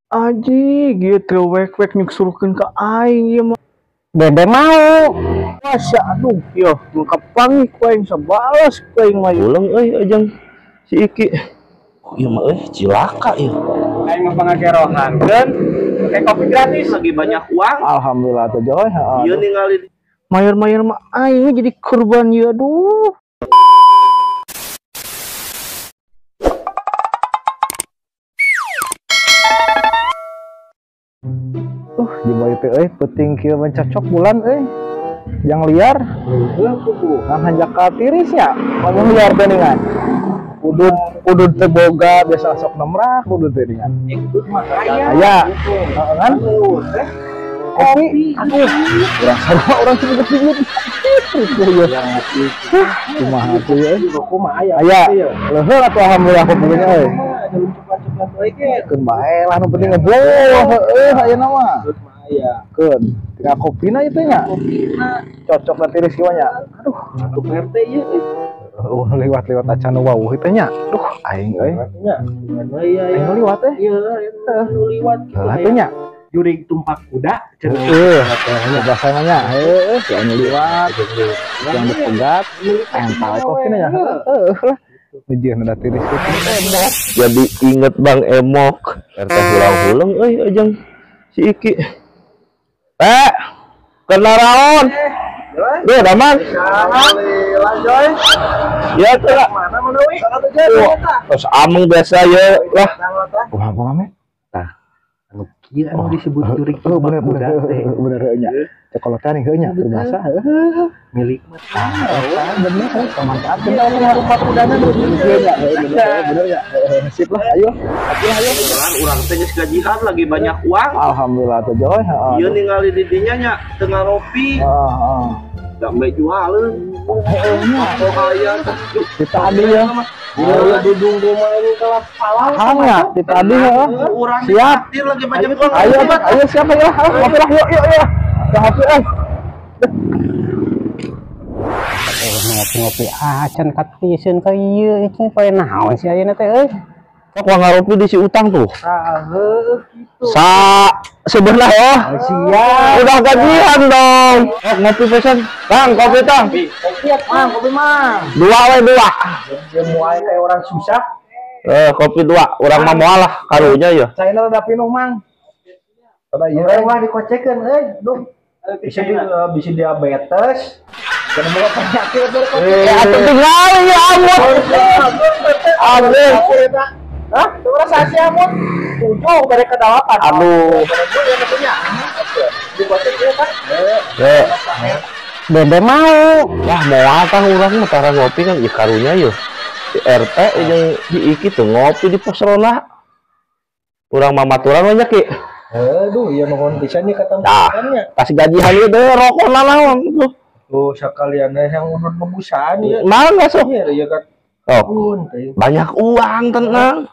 Aji gitu wek-wek nyuksurkeun ka aing ieu mah. Bebe mau. Masa aduh yo kapangi ku aing sabalas ku aing mah. Ulang euy ajang si Iki. Ieu mah euy cilaka ieu. Aing mah pangagerohankeun pakai kopi gratis lagi banyak uang. Alhamdulillah tuh Joy. Ieu ningali mayor-mayor mah aing jadi korban ieu aduh. Di teh euy penting kieu mencocok bulan euy. Yang liar ngan hanjakal tiris nya ngomong liar teh ningan. Udud udud teh boga biasa sok nemrak udud teh ningan. Aya heeh kan? Kopi aduh urang sarua urang sebut-sebut. Kumaha atuh euy? Aya. Leuheung atuh alhamdulillah kopina euy. Keun bae lah nu penting ngebloh heueuh ayeuna mah. Iya. Keun tinggal kopina itu nya. Kopina cocok na tiris kieu nya. Aduh, atuh RT ieu. Liwat-liwat acan nu wawuh teh nya. Duh, aing euy. Nya. Aing liwat teh. Iya, nu liwat kitu. Lah teh nya. Jurig tumpak kuda cenah. Heueuh, bahasa mah nya. Heueuh, si anu liwat. Yang dipegat, ental kopina nya. Heueuh lah. Ujian udah tiris kitu. Jadi inget Bang Emok. RT hulang-huleng euy ajang si Iki. Kena raon. Duh, damang. Alhamdulillah, Joy. Ya, tuh lah. Mana mana we? Terus ameng biasa ya lah. Kumaha kumaha me? Tah. Anu kieu anu disebut jurig bener kuda teh. Bener heuh nya. Cekolotan heuh nya berbahasa heuh. Milik mah. Bener pemanfaatkeun tah rupa kudana kieu nya. Bener ya. Sip lah, ayo. Ayo jalan urang teh geus gajian lagi banyak uang. Alhamdulillah tuh Joy. Ieu ningali di dinya nya teu ngaropi. Heeh. Sampai jualan. Heeh. Oh, kita adi ya. Iya, dudung rumah ini kalau palang ya, kita adi ya. Siap. Lagi banyak uang. Ayo, ayo siapa ya? Ngopi lah, yuk, yuk, yuk. Ngopi eh. Ngopi-ngopi acan katiseun ka ieu ieu poe naon sih ayeuna teh euy. Kok ngaropi di si utang tuh? Ah, heueuh kitu. Sa sebelah oh. Siap. Udah gajian dong. Oh, ngopi pesan. Bang, kopi tang. Kopi mang, kopi mang. Dua we dua. Dia kayak orang susah. Kopi dua, urang mah moal lah karunya ya. China udah pinuh mang. Ada ieu mah dikocekeun euy, duh. Bisa di bisa diabetes. Karena boga penyakit atuh tinggal ya ampun. Aduh. Hah? Seberapa sasi amun? 7 dari ke 8. Aduh. Bebe mau. Wah, moal kan urang mah tara ngopi kan ieu karunya yeuh. Di RT jeung di Iki tuh ngopi di pos ronda. Urang mah maturan we nya Ki. Aduh, ieu nuhun pisan nya katampiannya. Pas gajian ieu deh rokona naon tuh. Tuh sakalian yang udud ngebusaan ieu. Mana sok? Iya kan. Oh, banyak uang tenang.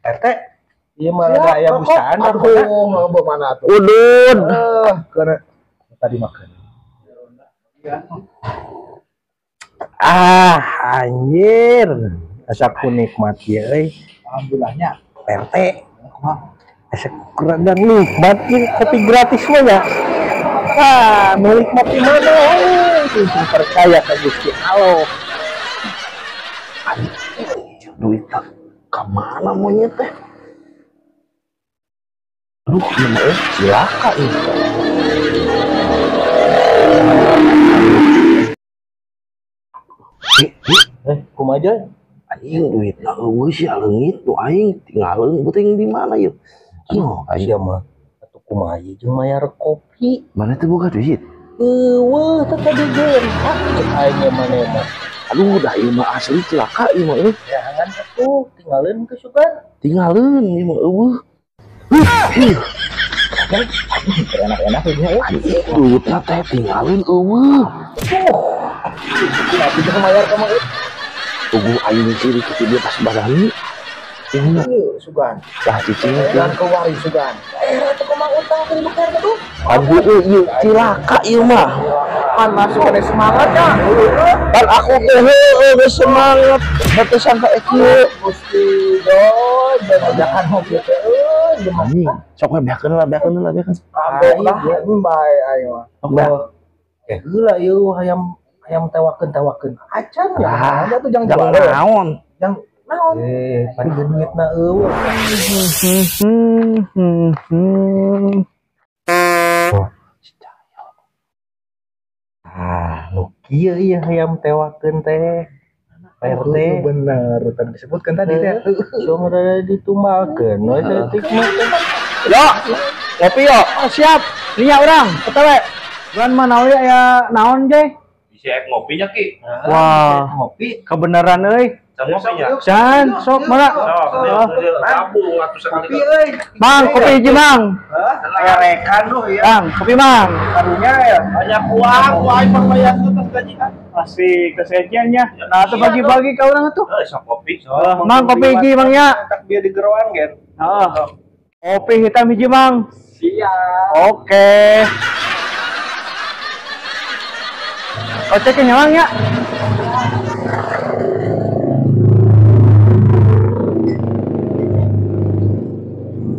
RT, iya malah ada ayam busaan. Aduh, bawa mana tuh? Udud. Karena tadi makan. Ah, anjir. Asa ku nikmat ya, euy. Alhamdulillahnya. RT. Asa kurang dan nikmat ini kopi gratis mah ya. Ah, menikmati mana? Euy, percaya ka Gusti Allah. Duit tak kemana monyet teh? Aduh, ini cilaka ini. Kumaha aja? Aing duit lah, eueuh sih leungit tuh aing tinggalin beuting di mana yeuh? Aduh, aing mah atuh kumaha ieu jeung mayar kopi. Mana teh boga duit? Eueuh, teh tadi geun. Cek aing mah mah. Aduh, dah ieu mah asli cilaka ieu mah euy. Jangan atuh, tinggalin ke sugan. Tinggalin ieu mah eueuh. Enak-enak ieu euy. Duitna teh tinggalin eueuh. Tapi jangan mayar ka mah euy. Tunggu aing ciri kitu dia pas barani. Ini sugan. Lah cicing dan keluar sugan. Atuh kumaha utang teh dibayar tuh. Aduh ieu cilaka ieu mah. Kan masuk ada semangat ya. Kan aku teh heueuh geus semangat. Batusan ka kieu. Gusti Joy, jangan ngopi teh euy. Anjing, sok we beakeun lah, beakeun lah, beakeun. Abok lah, bae aing mah. Eh heula ieu hayam hayam tewakeun acan ya. Ada tuh jangan jual. Naon? Jang naon? Pan duitna eueuh. Oh, si Cahyo. Ah, nu kieu ieu hayam tewakeun teh. RT bener tadi disebutkan tadi teh. Cuma rada ditumbalkeun we saeutik mah. Yo, ngopi yo. Oh, siap. Nia urang, OTW. Bulan mana we aya naon je? Bisa ek ngopinya Ki. Wah, ngopi kebenaran euy. Ngopinya. Jan, sok mana? Gabung atuh sekali. Kopi euy. Mang, kopi hiji Mang. Hah? Rekan duh ya. Mang, kopi Mang. Karunya ya. Banyak uang, ku aing mah bayar atas gajian. Asik, kesejiannya. Nah, tuh bagi-bagi ka urang atuh. Heuh, sok kopi. Sok. Mang, kopi hiji Mang ya. Tak biar digeroan gen. Heeh. Kopi hitam hiji Mang. Siap. Oke. Ojeknya nyawang ya.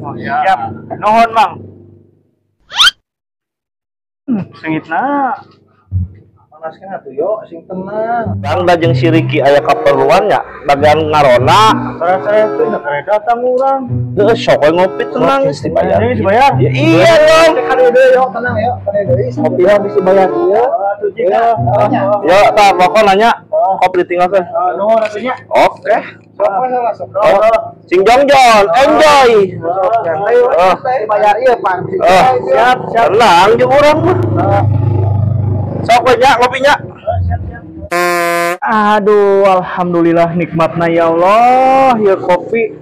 Oh, siap. Nuhun, Mang. Sengitna. Panaskeun atuh yo, sing tenang. Bang da jeung si Riki aya kaperluan nya, bagian ngarona. Sare-sare teh da kare datang urang. Heuh, sok we ngopi tenang geus dibayar. Ini dibayar? Ya, iya dong. Kade deui yo, tenang yo, kade deui. Kopi mah bisa bayar ieu. Yo, tah pokok nanya kopi ditinggalkeun. Nuhun atuh nya. Oke. Sok salah sok. Sing jongjon, enjoy. Dibayar ieu, Pan. Siap, siap. Tenang jeung urang mah. Sok we nya ngopinya. Aduh, alhamdulillah nikmatna ya Allah, ya kopi.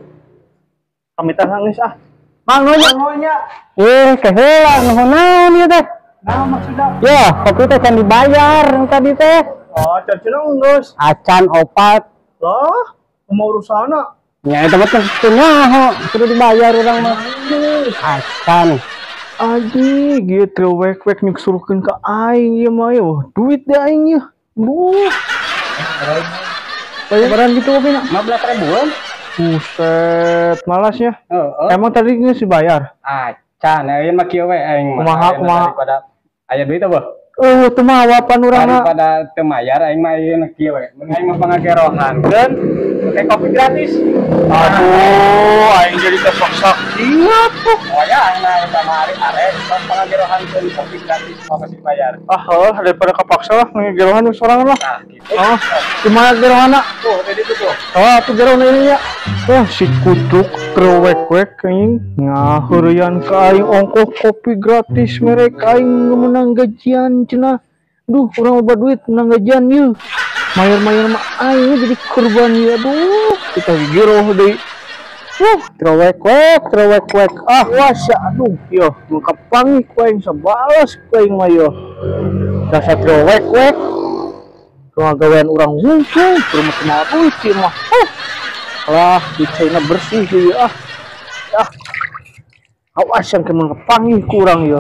Pamitan nangis ah. Mang nuhun nya. Keheula nuhun naon ieu teh? Nah, maksudna. Ya, kopi teh can dibayar tadi teh. Oh, can cenah geus. Acan opat. Lah, kumaha urusana? Nya eta mah teu nyaho, kudu dibayar urang mah. Acan. Aji, gitu wek-wek nyuksurkeun ka aing ieu mah ieu. Duit deh aing ieu. Duh. Bayaran gitu kopina 15 ribuan. Buset, malas ya. Heeh. Emang tadi geus dibayar? Acan, ayeuna mah kieu we aing mah. Kumaha kumaha daripada aya duit apa? Teu mawapan urang mah. Daripada teu mayar aing mah ayeuna kieu we. Mun aing mah pangagerohankeun pakai kopi gratis. Aduh, aing jadi terpaksa. Iya tuh. Oh ya, nah eta mah arek pangagerohankeun kopi gratis mah pasti bayar. Ah, heuh, daripada kepaksa lah ngagerohan sorangan lah. Nah, gitu. Oh, gimana gerohanna? Tuh, tadi itu tuh. Oh, tuh gerohna ini ya. Wah, si kutuk trewek-wek anjing ngaheureuyan ka aing ongkoh kopi gratis merek aing menang gajian cenah. Duh, urang loba duit menang gajian ieu. Mayor-mayor mah aing jadi korban ieu. Aduh, kita geroh deui. Trewek-wek, trewek-wek. Ah, wasa aduh, yo mun kapanggih ku aing sabalas ku aing mah yo. Dasar trewek-wek. Gawean urang hungkul, rumah teu duit ieu mah. Lah, di China bersih ieu ah. Ah. Awas yang kemun kepanggih kurang ya.